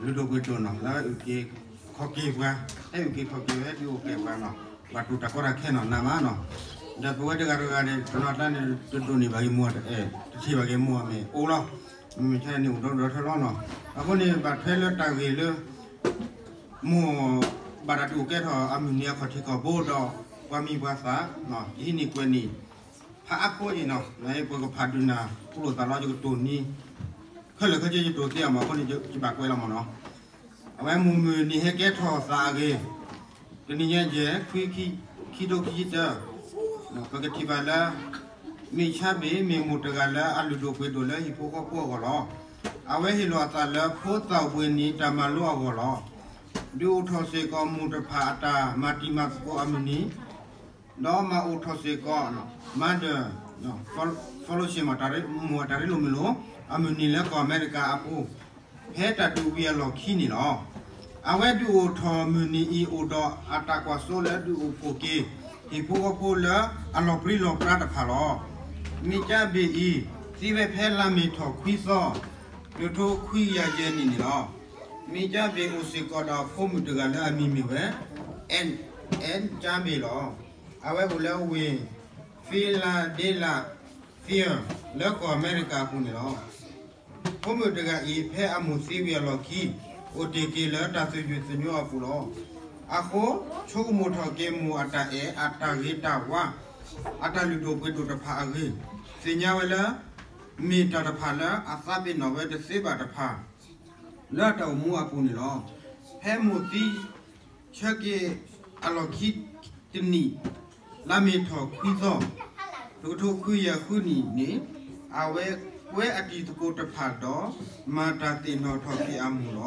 လုၢ်ဒိၣ်ပှ့ၤဒိၣ်နီၤ လၢအုၣ်က့ၤခီၣ်က့ၤပှၤ, ဟဲအုၣ်က့ၤခီၣ်က့ၤ ဟဲဒုးအိၣ်ကဲပှၤနီၤ, ဘၣ်တိၢ်တၢ်ကီတၢ်ခဲနီၤ နးမးနီၤ. ဒီးပဝဲတဂၤတဂၤန့ၣ် တနီၤကျါန့ၣ် တဒိၣ်န့ၢ်ဘၣ်ဂ့ၤမိၢ်တအဲၣ်, တထံၣ်ဘၣ်ဂ့ၤမိၢ်အမဲာ်အိၣ်လီၤ. မ့မ့ၢ်ထဲန့ၣ်အိၣ်ဒီဒီထၢလီၤနီၤ. အဃိန့ၣ် ဘၣ်ထွဲလၢတၢ်ဂ့ၢ်လၢ မိၢ်ဘၣ်တၢ်ဒုးအိၣ်ကဲထီၣ်အမုၢ်နံၤအခီၣ်ထံးခီၣ်ဘိဒီး ပှၤမံၤပှၤသၣ် ယဟံးန့ၢ်ကွဲးန့ၣ် ဖးအါဖိအံၤနီၤ ပကဖးဒုးနၢ် ပလိာ်သးလီယကတိၢ်နီၤ ခဲလၢာ်ခဲဆ့ယတိၢ်သ့အီၤမး အဃိန့ၣ် ယဘၣ်ကွဲးလီၤမးနီၤ. အဝဲမိၢ်မုၢ်နံၤဟဲကဲထီၣ်သးအဂ့ၢ် တနံၤညါယဲၢ် ခွံ ခံထိခံဆံတၢ ပကထံၣ်ဘၣ်လၢ မ့ၢ်ဆါဘ့ၣ် မ့ၢ်မိၢ်တဂၤလၢအလုၢ်ဒိၣ်ပှ့ၤဒိၣ်လၢဟံၣ်ဖိဃီဖိအဂီၢ်လီၤ. အဝဲဟ့ၣ်လီၤအသးလၢဖိသၣ်ဝ့ၤနံၤတၢ်မၤလိအဂီၢ်လီၤ. ဒုးအိၣ်ထီၣ်စ့ၢ်ကီးမိၢ်တဖၣ်အတၢ်မၤတံၤမၤသကိးအမုၢ်နံၤ ဒီးမၤအိၣ်ထီၣ်စ့ၢ်ကီး Mother Fellowship မိၢ်တၢ်ရ့လိာ်မုာ်လိာ် အမုၢ်နံၤလၢကီၢ်အမဲရကၤအပူၤ ဖဲတၢ်ဒုးဝံၤအလီၢ်ခံန့ၣ်လီၤ. အဝဲဒုးအိၣ်ထီၣ်မုၢ်နံၤအံၤအိၣ်ဒီးအတၢ်ကွၢ်စိလၢဒုးအိၣ်ဖှိၣ်က့ၤ ဟံၣ်ဖိဃီဖိလၢအလီၤပြံလီၤပြါတဖၣ်လီၤ. မ့ၢ်ကၠါဘ့ၣ်အံၤ သံဝဲဖဲလါမ့ၤထီၣ်ခွံသီ တကထိခွံကယၤယဲၢ်နံၣ်န့ၣ်လီၤ. မ့ၢ်ကၠါဘ့ၣ်အိၣ်စ့ၢ်ကီးဒီးအဖိမုၣ်တဂၤလၢအမံၤမ့ၢ်ဝဲ Ann, Ann ကၠါဘ့ၣ်လီၤ. အဝဲအိၣ်လၢဝ့ၢ် Philadelphia လၢကီၢ်အမဲရကၤအပူၤန့ၣ်လီၤ. ဖိမုၣ်တဂၤအံၤ ဖဲအမိၢ်သံဝံၤအလီၢ်ခံ အိၣ်တ့ၢ်က့ၤလၢတၢ်သယုၢ်သညိအပူၤလီၤ. အဃိ ဆိကမိၣ်ထီၣ်က့ၤမိၢ်အတၢ်အဲၣ်အတၢ်ဂ့ၤတၢ်ဝါ အတၢ်လုၢ်ဒိၣ်ပှ့ၤဒိၣ်တဖၣ်အဂ့ၢ် သ့ၣ်ညါဝဲလၢ မ့ၢ်တၢ်တဖၣ်လၢအသးပ့ၤနီၣ်ဝဲတသ့ဘၣ်တဖၣ် လၢအတၢ်အိၣ်မူအပူၤန့ၣ်လီၤ. ဖဲမိၢ်သံ ဆၢက့ၤအလီၢ်ခံတနံၣ် လါမ့ၤထီၣ်ခွံသီ တကထိခွံကယၤဃုနံၣ်န့ၣ် အဝဲကွဲအတံၤသကိးတဖၣ်ဒီး မၤတၢ်သ့ၣ်နီၣ်ထီၣ်က့ၤအမိၢ်လီၤ.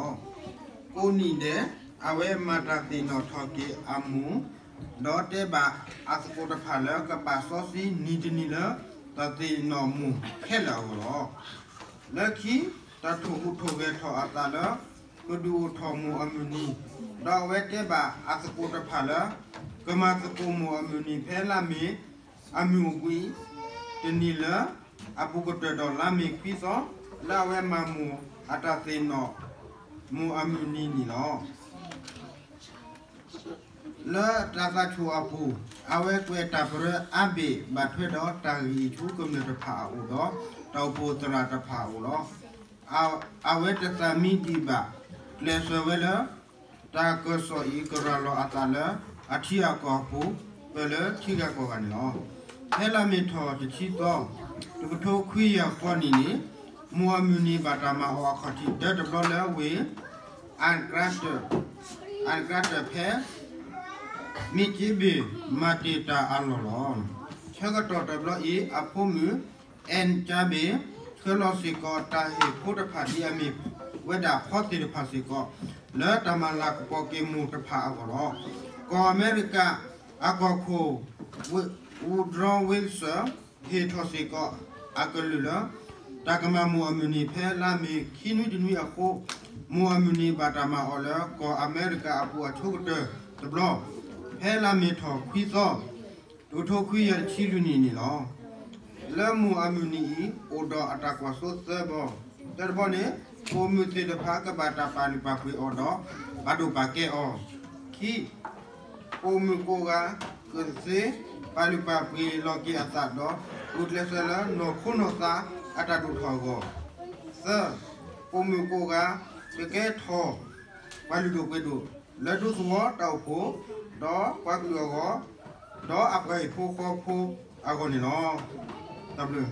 ကိးနံၤဒဲး အဝဲမၤတၢ်သ့ၣ်နီၣ်ထီၣ်က့ၤအမိၢ် ဒီးတဲဘၣ်အသကိးတဖၣ်လၢ ကဘၣ်စီဆှံနံၤတနံၤလၢ တၢ်သ့ၣ်နီၣ်မိၢ်ခဲလၢာ်အဂီၢ်လီၤ. လၢခံ တၢ်ထိၣ်ဟူးထိၣ်ဂဲၤထီၣ်အသးလၢ ကဒုးအိၣ်ထီၣ်မိၢ်အမုၢ်နံၤ, ဒီးအဝဲတဲဘၣ်အသကိးတဖၣ်လၢ ကမၤသကိးမိၢ်အမုၢ်နံၤဖဲလါမ့ၤ အမုၢ်ဝံၤတနံၤလၢ အပူၤကတၢၢ်ဒီးလါမ့ၤခွံသီ လၢအဝဲမၤမိၢ်အတၢ်သ့ၣ်နီၣ် မိၢ်အမုၢ်နံၤန့ၣ်လီၤ. လၢတၢ်သးဆူၣ်အပူၤ အဝဲကွဲးတၢ်ပရၢအါဘ့ၣ် ဘၣ်ထွဲဒီးတၢ်ဂ့ၢ်အံၤဆူကမျၢၢ်တဖၣ်အအိၣ်ဒီး တၢ်အိၣ်ဖှိၣ်သရၣ်တဖၣ်အအိၣ်လီၤ. အဝဲတသးမံဒံးဘၣ် ကျဲးစၢးဝဲလၢ တၢ်ကစီၣ်အံၤကရၤလီၤအသးလၢ အထံအကီၢ်အပူၤ ပၢၢ်လၢထံဂၤကီၢ်ဂၤန့ၣ်လီၤ. ဖဲလါမ့ၤထီၣ်တဆံသီ တကထိခွံကယၤဃိးနံၣ်န့ၣ် မိၢ်အမုၢ်နံၤဘၣ်တၢ်မၤအီၤအခီၣ်ထံးတၢတဘျီလၢဝ့ၢ် အၣ်ကရၢတၢၢ် အၣ်ကရၢတၢၢ်ဖဲ မ့ၢ်ကၠ့ဘ့ၣ်မၤတ့ၢ်တၢ်အလီၢ်လီၤ. ဆၢကတီၢ်တဘျီအံၤ အဖိမုၣ် အဲၣ်ကၠါဘ့ၣ် ဆှၢလီၤစ့ၢ်ကီးတၢ်ဟ့ၣ်ဖိတဖၣ်ဒ်အမ့ၢ်ဝဲဒၣ်ဖီသ့ၣ်တဖၣ်စ့ၢ်ကီး လၢတၢ်မၤလၤကပီၤက့ၤမိၢ်တဖၣ်အဂီၢ်လီၤ. ကီၢ်အမဲရကၤ အကီၢ်ခိၣ် Woodrow Wilson ဟ့ၣ်ထီၣ်စ့ၢ်ကီးအကလုၢ်လၢ တၢ်ကမၤမိၢ်အမုၢ်နံၤဖဲလါမ့ၤခံနွံတနွံအဃိ မိၢ်အမုၢ်နံၤဘၣ်တၢ်မၤအီၤလၢကီၢ်အမဲရကၤအပူၤအဆိကတၢၢ်တဘျီ ဖဲလါမ့ၤထီၣ်ခွံသီ တကထိခွံကယၤတဆံလွံၢ်နံၣ်န့ၣ်လီၤ. လၢမိၢ်အမုၢ်နံၤအံၤ အိၣ်ဒီးအတၢ်ကွၢ်စိသၢဘီ, တၢတဘီန့ၣ် ပိာ်မုၣ်သ့ၣ်တဖၣ်ကဘၣ်တၢ်ပာ်လုၢ်ပာ်ပှ့ၤအီၤဒီး ပာ်ဒိၣ်ပာ်ကဲအီၤ, ခံ ပိာ်မုၣ်ကိးဂၤ ကသ့ပာ်လုၢ်ပာ်ပှ့ၤလီၤက့ၤအသးဒီး ဂုာ်ကျဲးစၢးလၢနီၢ်ခိနီၢ်သးအတၢ်ဒိၣ်ထီၣ်အဂီၢ်, သၢ ပိာ်မုၣ်ကိးဂၤ ကကဲထီၣ် ပှၤလုၢ်ဒိၣ်ပှ့ၤဒိၣ် လၢဒူသဝီတၢ်အိၣ်ဖှိၣ် ဒီးပှၤကလုာ်အဂီၢ်, ဒီးအပှၤဟံၣ်ဖိဃီဖိအဂီၢ်န့ၣ်လီၤ. တၢ်ဘျုး